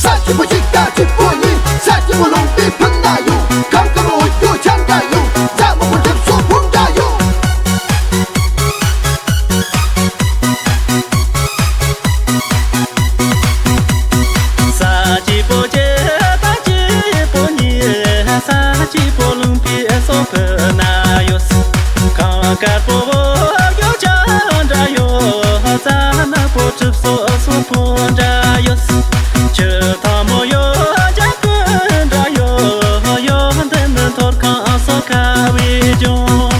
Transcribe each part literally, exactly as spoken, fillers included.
ས་སྐྱིད་པོ་གཅིག་དང་སྐྱིད་པོ་གཉིས། ས་སྐྱིད་པོ་ལུང་པའི་ཕུ་ན་ཡོད། གང་ག་རུ་འོ་སྐྱོ་ཆང་འདྲ་ཡོད། ས་མོ་པོ་གྲིབ་སོ་བུང་འདྲ་ཡོད། ས་སྐྱིད་པོ་གཅིག་དང་སྐྱིད་པོ་གཉིས། ས་སྐྱིད་པོ་ལུང་པའི་སོ་ཕུ་ན་ཡོད། གང་དཀར་པོ་འོ་སྐྱོ་ཆང་འདྲ་ཡོད། ས་ནག་པོ་གྲིབ་སོ་སོ་བུང་འདྲ་ཡོད། ཆུ་ཐང་མོ་ཡོད། ཇ་ཀུ་འདྲ་ཡོད། ཡོད་འདི་ནི་ཐོར་ཁང་སོ་ཁ་བའི་ལྗོངས།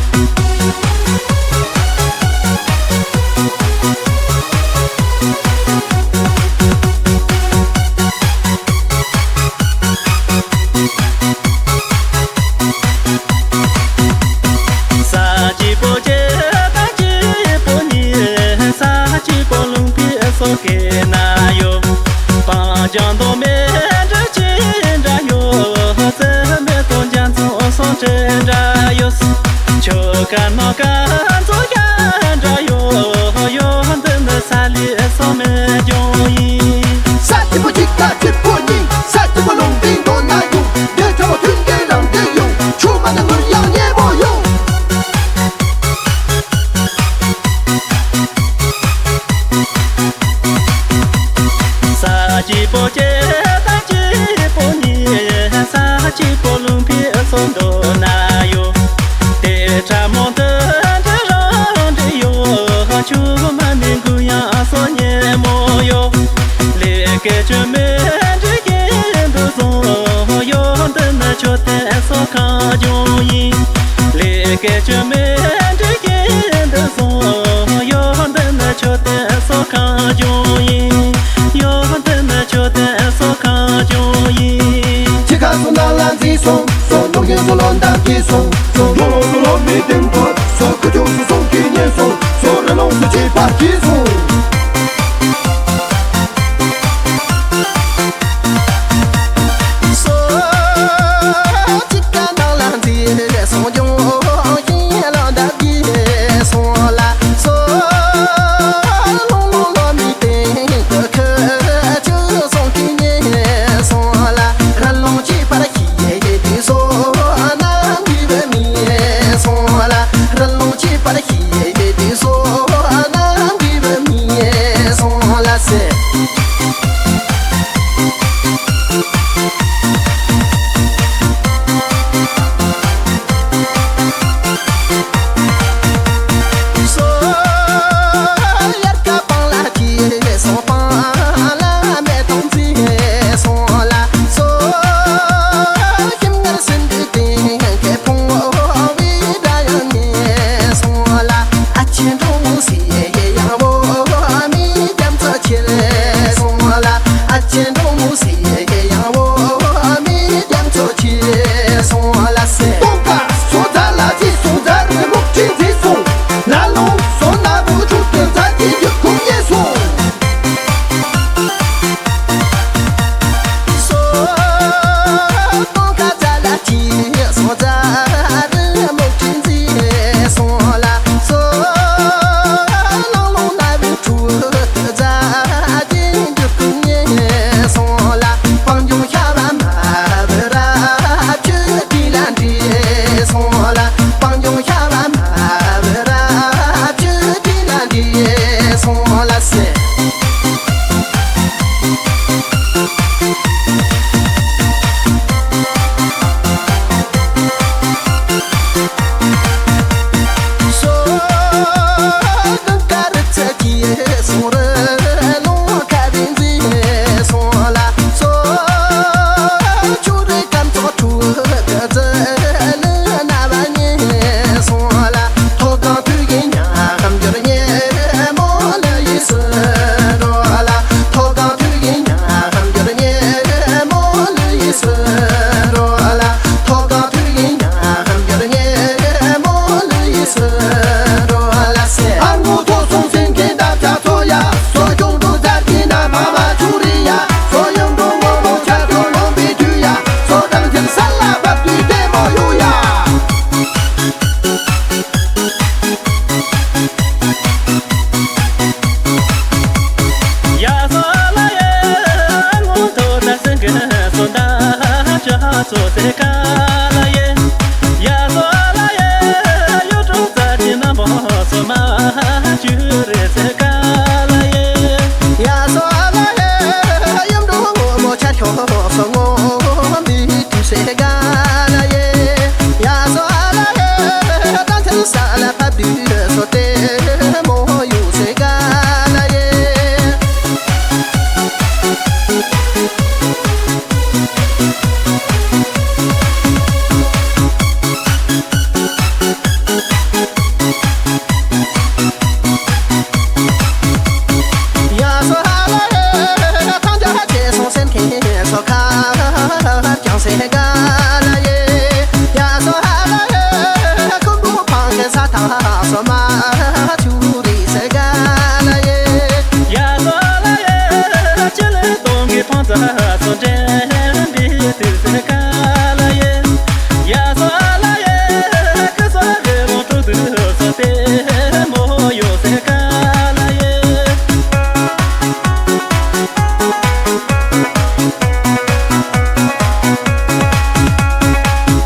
ས་སྐྱིད་པོ་གཅིག་དང་སྐྱིད་པོ་གཉིས། ས་སྐྱིད་པོ་ལུང་པའི་སོ་ཁའི་ན་ཡོད། སྤང་ལྗང་མདོ་སྨད་འབྲི་ཆུ་འདྲ་ཡོད། རྩི་སྨད་དང་རྒྱ་མཚོ་སོ་འབྲི་འདྲ་ཡོད། ཆུ་དཀར་ནག་དཀར་མཚོ་རྒྱ་འདྲ་ཡོད། ཡོད་འདི་ནི་ས་ལི་སོ་མི་ལྗོངས་ཡིན། ས་སྐྱིད་པོ་གཅིག་དང་སྐྱིད་པོ་གཉིས། ས་སྐྱིད་པོ་ལུང་པའི་མདོ་ན་ཡོད། འདི་ཚ་བ་མཐུན་རྐྱེན་རང་འདྲ་ཡོད། ཆུ་མ་ནི་ངུར་ཡང་ཉེ་མོ་ཡོད། ས་སྐྱིད་པོ་གཅིག་དང་སྐྱིད་པོ་གཉིས། ས་སྐྱིད་པོ་ལུང་པའི་སོ་མདོ་ན་ཡོད། དེ་ཁྲ་མོ་འདི་འདྲ་རང་འདྲ་ཡོད། ཆུ་མ་ནི་འགུ་ཡང་སོ་ཉེ་མོ་ཡོད། ལས་ཀའི་ཆུ་མེ་འདྲ་གྱེན་དུ་སོང་། ཡོད་འདི་ནི་ཆུ་དེ་སོ་ཁ་ལྗོངས་ཡིན། ལས་ཀའི་ཆུ་མེ་འདྲ་གྱེན་དུ་སོང་། ཡོད་འདི་ནི་ཆུ་དེ་སོ་ཁ་ལྗོངས་ཡིན། ཡོད་འདི་ནི་ཆུ་དེ་སོ་ཁ་ལྗོངས་ཡིན། ཅི་ཁ་སོ་ན་ལ་འཛིན་སོང་། སོ་ནོར་གྱི་སོ་ལོ་འདབ་ཀྱི་སོང་། སོ་ལོ་ལོ་སོ་ལོ་མི་དེང་དུ། སོ་ཁུ་ཆུ་སོ་སོང་གི་ཉེ་སོང་། སོ་རི་ལོང་སུ་ཅི་པ་ཀྱི་སོང་། སོ་ཅི་ཀ་ནང་ལ་འཛིན་སོང་ལྗོངས་ཡིན་ལ།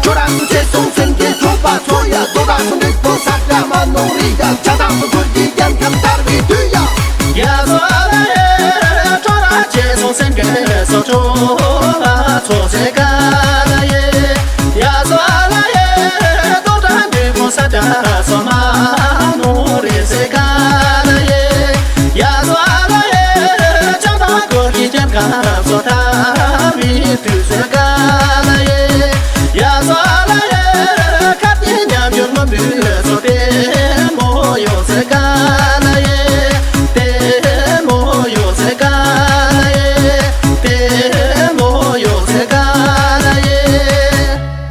ཁྱོད་རང་ཚོ་ཆེ་སོང་སེམས་ཀྱི་ཚོགས་པ་ཚོ་ཡ། དོ་ར་སུ་འདྲིག་པོ་ས་ཀ་མ་ནོ་རི་ཡ། ཇ་དང་སུ་ཁུར་གྱི་རྒྱལ་ཁམས་དར་བའི་དུས་ཡ། ཡ་སོ་ཨ་ལ་ཡེ། ཁྱོད་རང་ཆེ་སོང་སེམས་ཀྱི་སོ་ཆོ་ཚོ་སེ་ཀ་ལ་ཡེ། ཡ་སོ་ཨ་ལ་ཡེ། དོ་ར་འདྲིག་པོ་ས་ཀ་སོ་མ་ནོ་རི་སེ་ཀ་ལ་ཡེ། ཡ་སོ་ཨ་ལ་ཡེ། ཇ་དང་སུ་ཁུར་གྱི་རྒྱལ་ཁམས་སོ་དར་བའི་དུས་སེ་ཀ